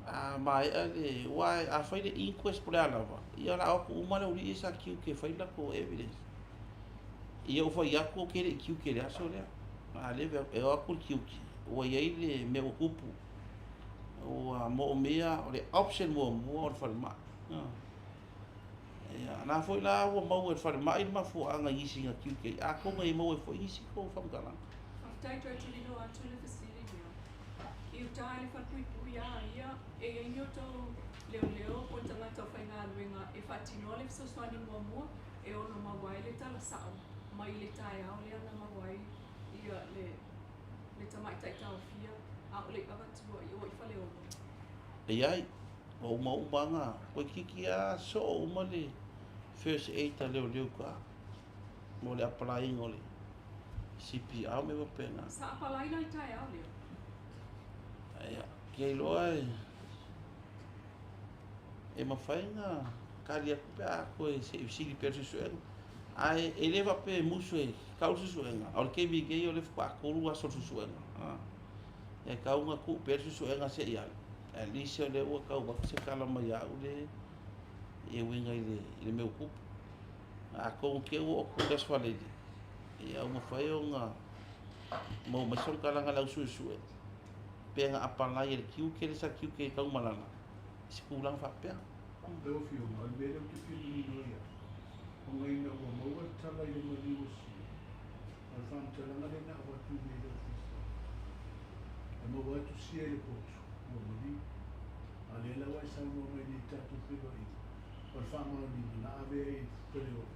A maea le, aua a fai le inquest po o le a lava, ia o le a o atu uma le aualii ia sa tiute e fai le latou evidence. Ia ou fai atu ou te le i tiute i le aso lea. A lea e o atu le tiute, ua i ai le mea ua tupu. Ua moomia o le option muamua o le falemai. Ia, na foi la ua maua e le falemai le mafuaaga i nisi na tiute ai. Atonu e maua ai foi nisi tou faamatalaga. Faafetai toe tuliloa atu le fesili lea. I uta i le falepuipui a ia e i ai ni outou leoleo po o tagata o faigaluega e faatinoa le fesoasoani muamua e ono maua ai le tala sao mai le taeao lea na maua ai ia le le tamaitai taofia a o le i avatua i o i Faleolo. E i ai, ua uma uma lava toeitiiti lava soo uma le first aid a leoleo i uta mo le apalaiina o le CPR ma mea faapena. Sa apalai la i taeao lea? Ia, ke iloa e mafai ona tali atu pe a toe se i fesili pea i le suesuega. Ae e le faapea e musu e tau le suesuega, a o le taimi nei o lea faatoa 3 aso o le suesuega. E tau ona tuu pea le suesuega se i alu. At least o lea ua tau atu se tala mai ia au le e uiga i le mea ua tupu. Atonu te i ua oo atu i le Aso Faraile, ia ua mafai ona maua mai se faamatalaga a le au suesue pe na apalai e le tiute lea sa tiute i Tanumalala i se tulaga faapea. Lau Afioga, o le mea lea ou te fia manino ai au, ona ina ua maua le tala i le maliu o Sia, o le faamatalaga lea na avatu i inei i le Ofisa, e maua atu Sia i le potu, ua maliu. A o lea la ua e saunoa mai nei i tatou feiloaiga, o le faamaoniga na ave ai i Faleolo,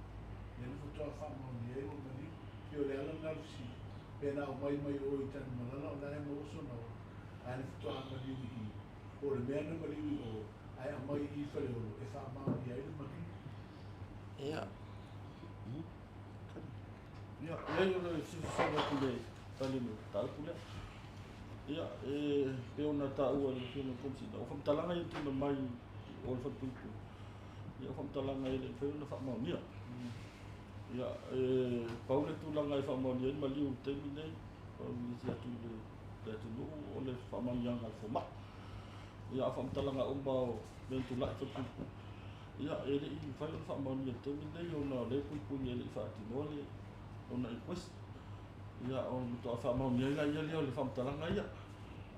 lea na faatoa faamaonia ai ua maliu. E pei o le ala lena o le fesili, pe na aumai mai o i Tanumalala o la e maua sona ola, ae na faatoa maliu i i, po o le mea na maliu i o, ae aumai i i Faleolo e faamaonia ai le maliu. Ia. Ia, leai o le fesoasoani atu i le tali o le mataupu lea. Ia, e pei ona taua e le Afioga i le Komesina, o faamatalaga ia na tuuina mai o le falepuipui, ia o faamatalaga e le i mafai ona faamaonia. Ia, e pau le tulaga e faamaonia ai le maliu i le taimi lenei, pau nisi atu i le atunuu o le faamaoniaga a le fomai. Ia, a o faamatalaga uma o mea na tulai i falepuipui, ia, e le i mafai ona faamaonia i le taimi lenei ona o lea e puipui e le i faatinoa le lona inquest. Ia, ona matua faamaonia ai laia lea o le faamatalaga ia.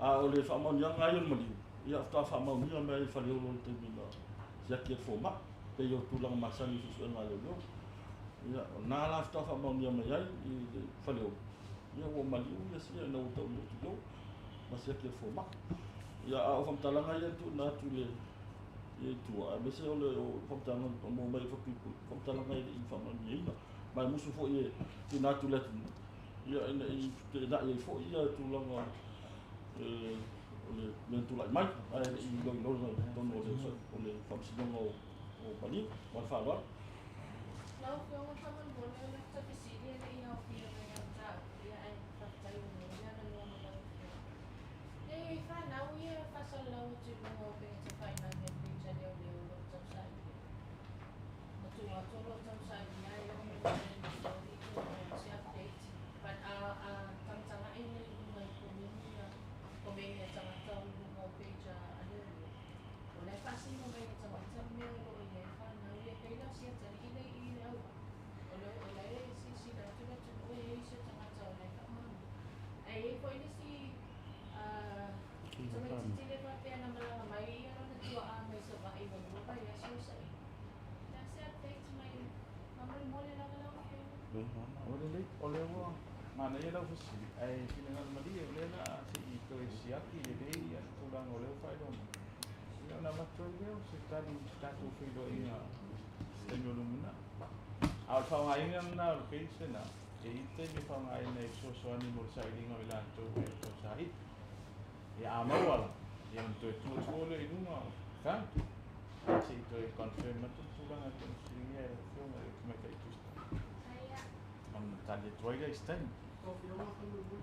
A o le faamaoniaga lava ia o le maliu, ia faatoa faamaonia mai i Faleolo i le taimi na siaki ai le fomai, pei o tulaga masani o suesuega a leoleo. Ia, o lena la faatoa faamaonia mai ai i le Faleolo, ia ua maliu ia sia ina ua taunuu atu i o ma siaki e le fomai. Ia, a o faamatalaga ia na tuuina atu i le i tua, aemaise o le faamatalaga na maua mai e le Falepuipui, o faamatalaga e le i faamaoniaina. Ma e musu foi e tuuina atu i le atunuu, ia ina i feteenai ai foi ia tulaga o le mea na tulai mai, ae le i iloiloina i totonu o le Faamasinoga o Maliu. Ma le faaaloalo. Lau Afioga faamolemole o lata fesili e le i aofia mai ia mataupu ia ae faafetai ua maua le avanoa mai lau Afioga. E fanau ia faasalalau atu i luga o upega tafailagi a le page a leoleo o lo o tausailia. Na tuu atu o lo o tausailia e oo mai i le story po o se update but a a tagatagai lea i luga i komeni a komeni a tagata o i luga o page a leoleo o la e faasino mai e tagata le mea o lo o i ai fanau ia e pei la o si atalii lea i i le auvaa o lo o la e silasila atu le atunuu e i ai se tagata o la e faamaonia. Ae i ai foi le isi tamaitiiti lea faapea na malaga mai ia lona tuaa mai Savaii ua 2 vaiaso o saili. O le a se update mai faamolemole lava lau Afioga? Ua lelei, o lea ua manaia lau fesili, ae finagalo malie o lea o le a se i toe siaki lelei le tulaga o lea ua faailoa mai, ia ona avatu ai lea o se tali i se tatou feiloaiga i se taimi o lumanai. A o le faaaogaina lena o le page lena, e i ai le taimi e faaaogaina e fesoasoani mo le sailiga o i latou e tausaili. Ia a maua la, ia ona toe tua atu lea i luga o found. Ae se i toe confirm atu le tulaga e pei ona fesiligia e lau Afioga i le Tamaitai Tusitala. Ona tali atu ai lea i se taimi. Lau Afioga faamolemole,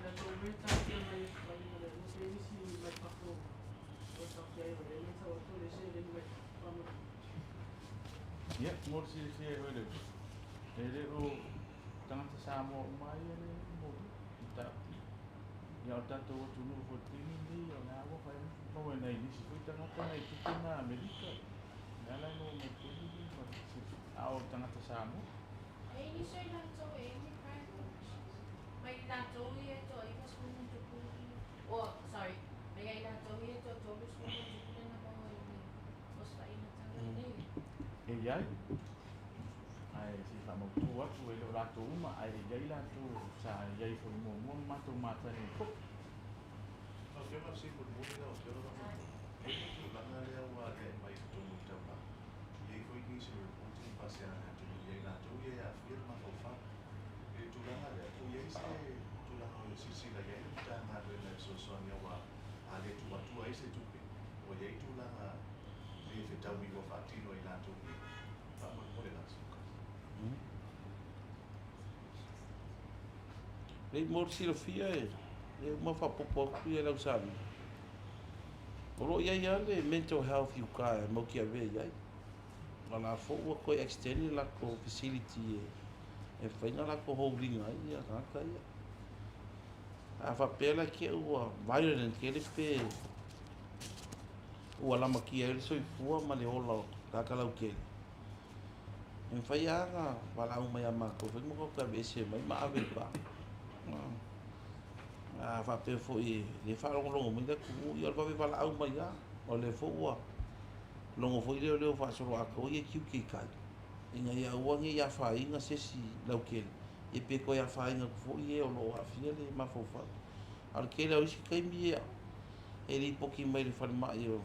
le aso uma e taatia mai atu ai ma le pe nisi mai fafo o taofia ai o lea e matau atu o le seleni mai fafo faamolemole. Ia, mo le silafia e oe le uso, e le o tagata Samoa uma ai ia le moli mataupu. Ia, o le tatou atunuu foi i le taimi lenei, o lea ua fai maua e nai nisi foi tagata nai tupe na Amerika. O lea la e maua mai i le taimi lenei mo le silafia. A o tagata Samoa. E i nisi o i latou e i ai ni crime convictions mai i latou ia e toa 90 ma ono tupu oh sorry mai ia i latou ia e toa 30 ma ono tupu lea na maua i le osofaiga talu ai nei. E i ai, ae se i faamautu atu, e le o latou uma, ae e i ai latou sa i ai foi muamua ma matou matagi ai foi. Lau Afioga, o le fesili mulimuli lau Afioga faamolemole, e i ai le tulaga lea ua aliae mai i totonu o le taulaga, e i ai foi nisi o lipoti ma faasea a le atunuu ia i latou ia e aafia le mafaufau. I le tulaga lea, po o i ai se tulaga o silasila i ai le Matagaluega e fesoasoani aua a le tuu atu ai se tupe, ua i ai tulaga le fetaui ua faatino e i latou ia. Faamolemole lava. Lei mo le silafia e uma faaopoopo atu ia lau saunoaga. O lo o i ai lava le mental health i uta e matou te avea i ai. O la foi ua toe extend le latou facility e mafai ona latou hold ina ai ia tagata ia. A faapea la te i ua violent tele pe ua lamatia ai le soifua ma le ola o tagata lautele, e mafai lava ona valaau mai ia matou foi ma tatou aveese mai ma ave i le va. A faapea foi e le faalogologo mai le atunuu, ia o le vave valaau mai lava. O lea foi ua logo foi leoleo faasoloatoa ia tiute i tai, ina ia aua ne i afaina se isi lautele, ia pe toe afaina atu foi e o lo o aafia le mafaufau. A o le tele o isi taimi e lipoti mai le falemai o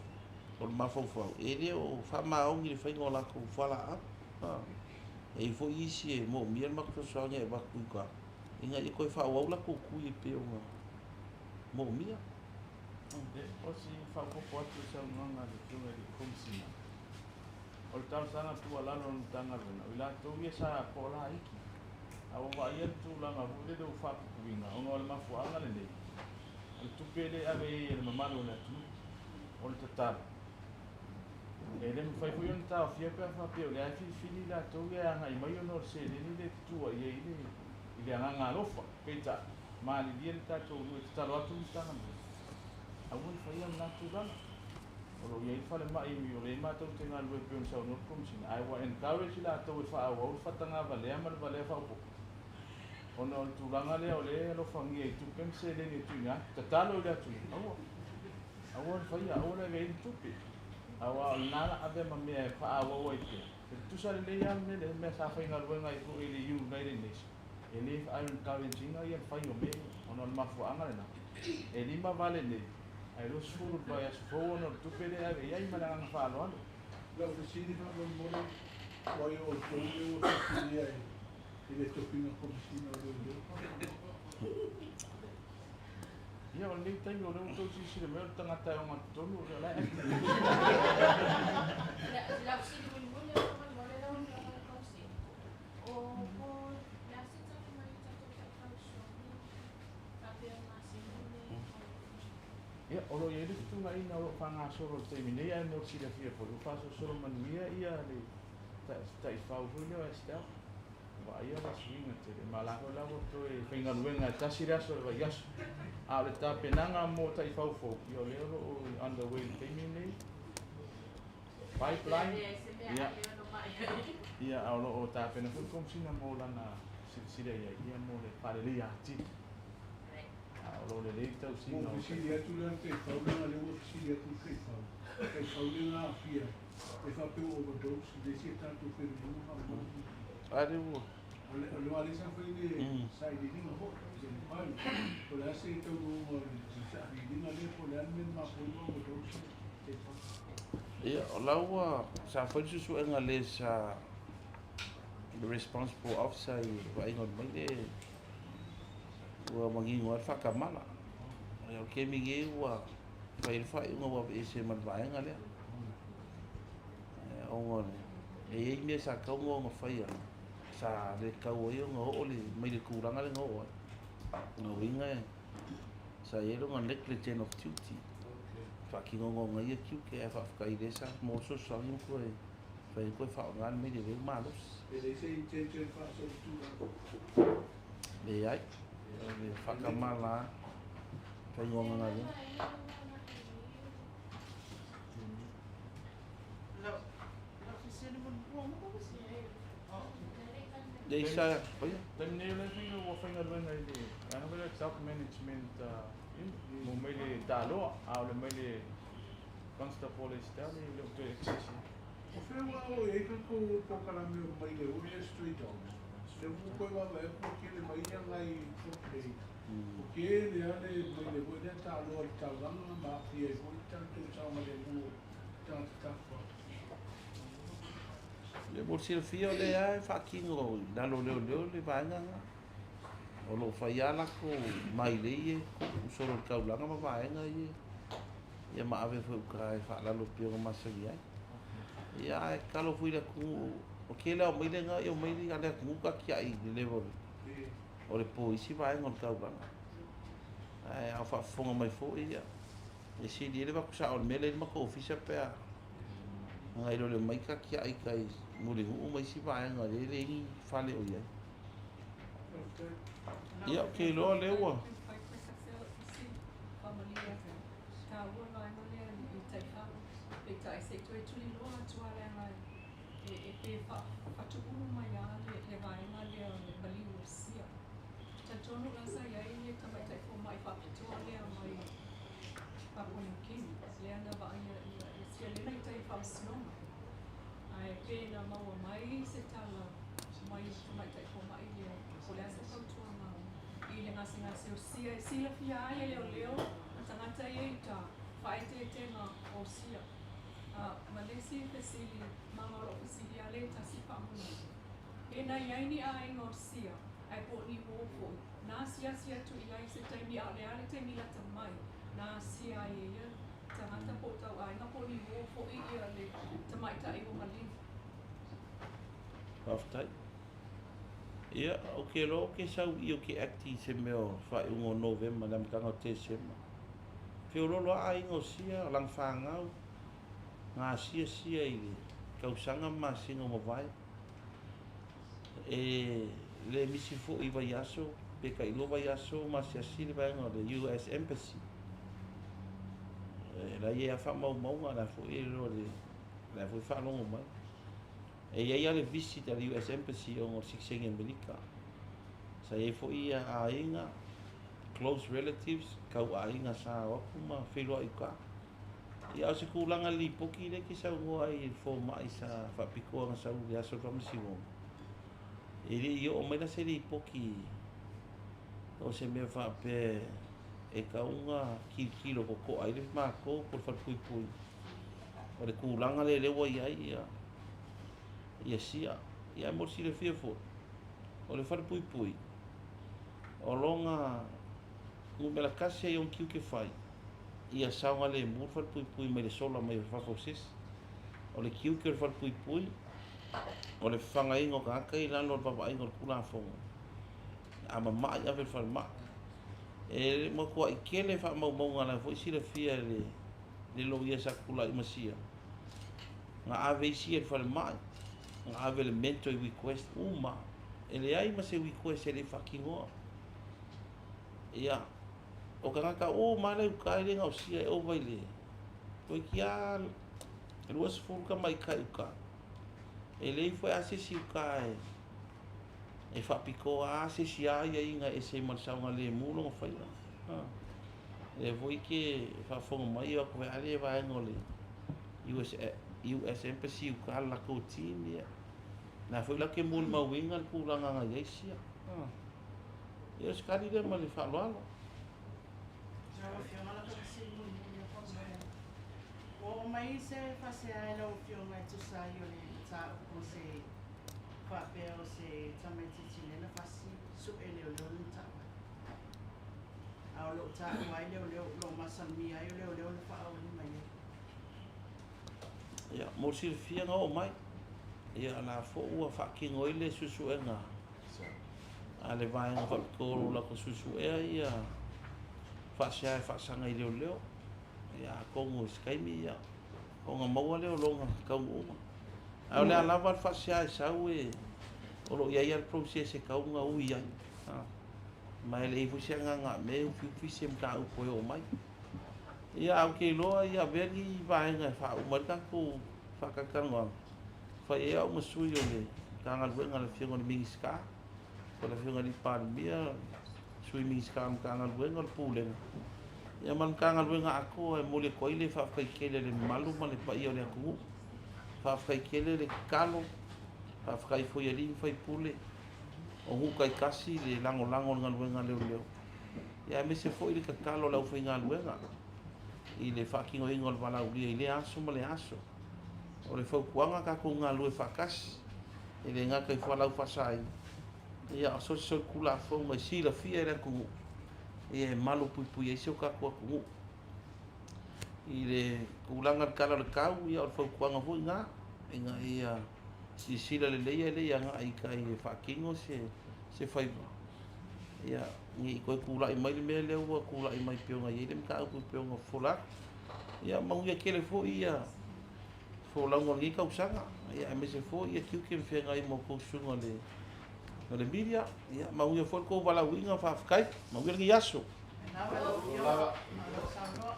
le mafaufau, e le o faamaoni le faiga o latou fualaau. E i ai foi isi e moomia le matou fesoasoani e avatu i uta, ina ia toe faaauau latou tui e pei ona moomia. O si faaopoopo atu i le saunoaga a le Afioga i le Komesina, o le talosaga tuualalo a le Matagaluega, o i latou ia sa toalaiki, a ua vaaia le tulaga foi lele ua faapupuina ona o le mafuaaga lenei, o le tupe lea e ave i ai e le mamalu o le atunuu. O le tatalo, e le mafai foi ona taofia pe a faapea o lea e filifili i latou ia e agai mai ona o le seleni lea e tutua i ai i le agaga alofa. Peitai, malilie le tatou nuu e tatalo atu le Matagaluega, aua le faia lena tulaga. O lo o i ai le falemai o lea matou te galulue pei ona saunoa le Komesina, ae ua encourage i latou e faaauau le faatagavalea ma le valea faaopoopo. Ona o le tulaga lea o lea e alofagia i tupe ma seleni e tuuina atu. Tatalo i le atunuu, aua, aua le faia, aua le avea i ai ni tupe. Aua o lena la avea ma mea e faaauau ai pea. E tutusa lelei lava le mea lea, mea sa faigaluega ai foi i le United Nations, e le encourage ina ia le fai o mea ia, ona o le mafuaaga lena, e 58 nei, ae 20 i le vaiaso fou ona o le tupe lea e ave i ai ma le agaga faaaloalo. Lau fesili faamolemole, o ai o outou lea ua filifilia i le tofiga Komesina o Leoleo? Ia, o lenei taimi o lea ua outou silasila mai o le tagata e ogatotonu o lea la e ave. Lau fesili mulimuli faamolemole lau Afioga i le Komesina, o po o le a se tala mai i tatou taifau sogi faapea masina nei? Ia, o lo o i ai le fetuunaiga o lo o faagasolo i le taimi nei, ae mo le silafia foi, ua faasolosolo manuia ia le taifau foi lea o Estelle. Vaaia le suiga tele, ma la foi la ua toe faigaluega e tasi le aso o le vaiaso. A o le tapenaga mo taifau fou, ia o lea o lo o underway i le taimi lenei. Pipeline, ia, ia, a o lo o tapena foi le Komesina mo lana silasila i ai, ia mo le faaleleia atili. A o lo o lelei le tausiga Ua o fesili atu la le taifau leaga lea ua fesili atu le taifau, taifau lea na aafia e faapea ua overdose i le isi a tatou fenunuga faamolemole. A lea ua. O le o lea sa fai le sailiiliga foi, le inquiry, po o le a se taunuuga o le sailiiliga lea, po o le a le mea na mafua ai ona overdose le taifau. Ia, o la ua sa fai le suesuega a le sa le responsible officer i le vaaiga o le mai le ua manino ai le faatamala. Ia, o le taimi nei ua fai ai le faaiuga ua aveese ma le vaega lea. Ona e i ai mea sa tatau ona faia, sa le tatau ai ona oo le mai le tulaga lea na oo ai. O lona uiga sa i ai lona negligent of duty, faatinoga o ia tiute, ae faafetai o lea sa maua le fesoasoani ma toe fai ai toe faaaoga le mailelei ua malosi. E leai se intention faasolitulafono. Leai, o le faatamala lava faiga o galuega. Leai sa faia. Taimi nei o lea faiga ua faigaluega i le vaega foi lea o le Top Management Unit mo maile taloa, a o le maile Constable Estelle e le o toe access ina. O fea ua oo i ai tatou polokalame o maile foi lea stray dogs? Lea ua toe vaavaai atu ua tele mai nai complaint, ua tele lava le maile foi lea taloa i le taulaga ma aafia ai foi le tatou saogalemu o tagata tafafao. Ia mo le silafia o lea lava e faatino i lalo o leoleo le vaega lena. O lo o fai lava latou mailei ia e tuutuu solo i le taulaga ma vaega ia, ia ma ave foi i uta e faalalo pei ona masani ai. Ia ae tatalo foi i le atunuu, o le tele lava o maile na, ia o maile a le atunuu tatiai i le level o le po i isi vaega o le taulaga. Ae a o faafofoga mai foi, ia, e sili ai le avatu sao o le mea lea i le matou ofisa pe a nai lo le omai tatiai i tai Mulinuu ma isi vaega lea e leai ni fale o i ai. Ia, ou te iloa o lea ua. Ae pe na maua mai se tala mai le tamaitai fomai lea, po o le a se fautuaga i le gasegase o sia e silafia ai e leoleo ma tagata ia i uta faaeteetega o sia. Ma le isi fesili, maga o lou fesili lava lea e tasi faamolemole. Pe na i ai ni aiga o sia ae po o ni uō foi, na asiasi atu i ai i se taimi a o le a le taimi lata mai na asia ai e ia tagata po o tauaiga po o ni uō foi ia le tamaitai ua maliu. Faafetai. Ia, ou te iloa ou te sau i i ou te act i se mea o faaiuga o Novema i le amataga o Tesema. Feoloolo lava aiga o sia, o lana fanau, na asia sia i le tausaga ma masina ua mavae. E le misi foi i vaiaso, pe tailua vaiaso ma asiasi le vaega o le US Embassy. E la e i ai lava faamaumauga, o la foi e iloa i le, o la foi e faalogo mai. E i ai lava le visit a le US Embassy ona o le sitiseni Amerika. Sa i ai foi ia aiga, close relatives, tauaiga sa o atu ma feiloai i uka. Ia, a o se tulaga i le lipoti lea e te saunoa ai i le fomai sa faapitoa na sau i le aso o le faamasinoga, e le i oo mai la se lipoti o se mea faapea e tatau ona tilotilo totoa ai le matou po o le falepuipui o le tulaga lea lea ua i ai ia ia sia. Ia ae mo le silafia foi, o le falepuipui o lona numera tasi ai ona tiute fai, ia saogalemu le falepuipui mai le sola mai o fafo o se isi. O le tiute o le falepuipui, o le fafagaina o tagata i lalo o le vaavaaiga o le Tulafono, a mamai ave i le falemai. E matuai tele faamaumauga o la foi e silafia e le loia sa tulai ma sia, na ave isi i le falemai, na ave le mental request uma, e leai ma se request e le i faatinoa. Ia, o tagata uma lava la e i uta e le gaosia e ova i le toeitiiti lava 20 tamaitai uta. E leai foi lava se isi uta e faapitoa lava se isi aiaiga e ese ai ma le saogalemu lona faiga. Lea foi e te faafofoga mai, o atu foi lava le vaega o le US, US Embassy i uta le latou team, ia. O lena foi latou te molimauina le tulaga na i ai sia. Ia o se tali lea ma le faaaloalo. Lau Afioga la ta fesili mulimuli atu au mai. Ua oo mai se faasea i lau Afioga e tusa ai o le mataupu o se faapea o se tamaitiiti lea na fasi sue leoleo lona taavale. A o lo o taua ai leoleo, o lo o masalomia ai o leoleo na faaauali mai ai. Ia, mo le silafia na oo mai, ia o la foi ua faatino ai le suesuega a le vaega faapitoa o lo o latou suesuea ia faasea e faasaga i leoleo. Ia atonu i se taimi ia ona maua lea o lona taunuuga. Ae o le a lava le faasea e sau e o lo o i ai lava le process e tatau ona ui ai. Ma e leai foi se agaga mea e ufiufi se mataupu e oo mai. Ia ae ou te iloa ia avea lenei vaega e faauma ai le tatou faatalatalanoaga, fai ai au ma sui o le Matagaluega a le Afioga i le Minisita, po o le Afioga i le Palemia, Sui Minisita o le Matagaluega o le Pulega, ia ma le Matagaluega atoa e momoli atu ai le faafetai tele i le mamalu ma le paia o le atunuu. Faafetai tele le tatalo, faafetai foi i alii ma faipule o nuu taitasi le lagolago o le galuega a leoleo, ia aemaise foi le tatalo a le aufaigaluega i le faatinoina o le valaaulia i lea aso ma lea aso. O le fautuaga tatou galulue faatasi, e le gata i fualaau faasaina, ia a o so o se solitulafono e silafia e le atunuu, ia e malupuipuia ai si o tatou atunuu. I le tulaga i le tala o le tau, ia o le fautuaga foi lena, ina ia silasila lelei ae le i agai i tai e faatino se faiva, ia ne i toe tulai mai le mea lea ua tulai mai pei ona i ai le mataupu pei ona fofola atu. Ia manuia tele foi ia folauga o lenei tausaga, ia aemaise foi ia tiute ma feagai ma outou susuga i le media. Ia manuia foi le tou valaauina, faafetai. Manuia lenei aso. Malo lau Afioga, malo saunoa.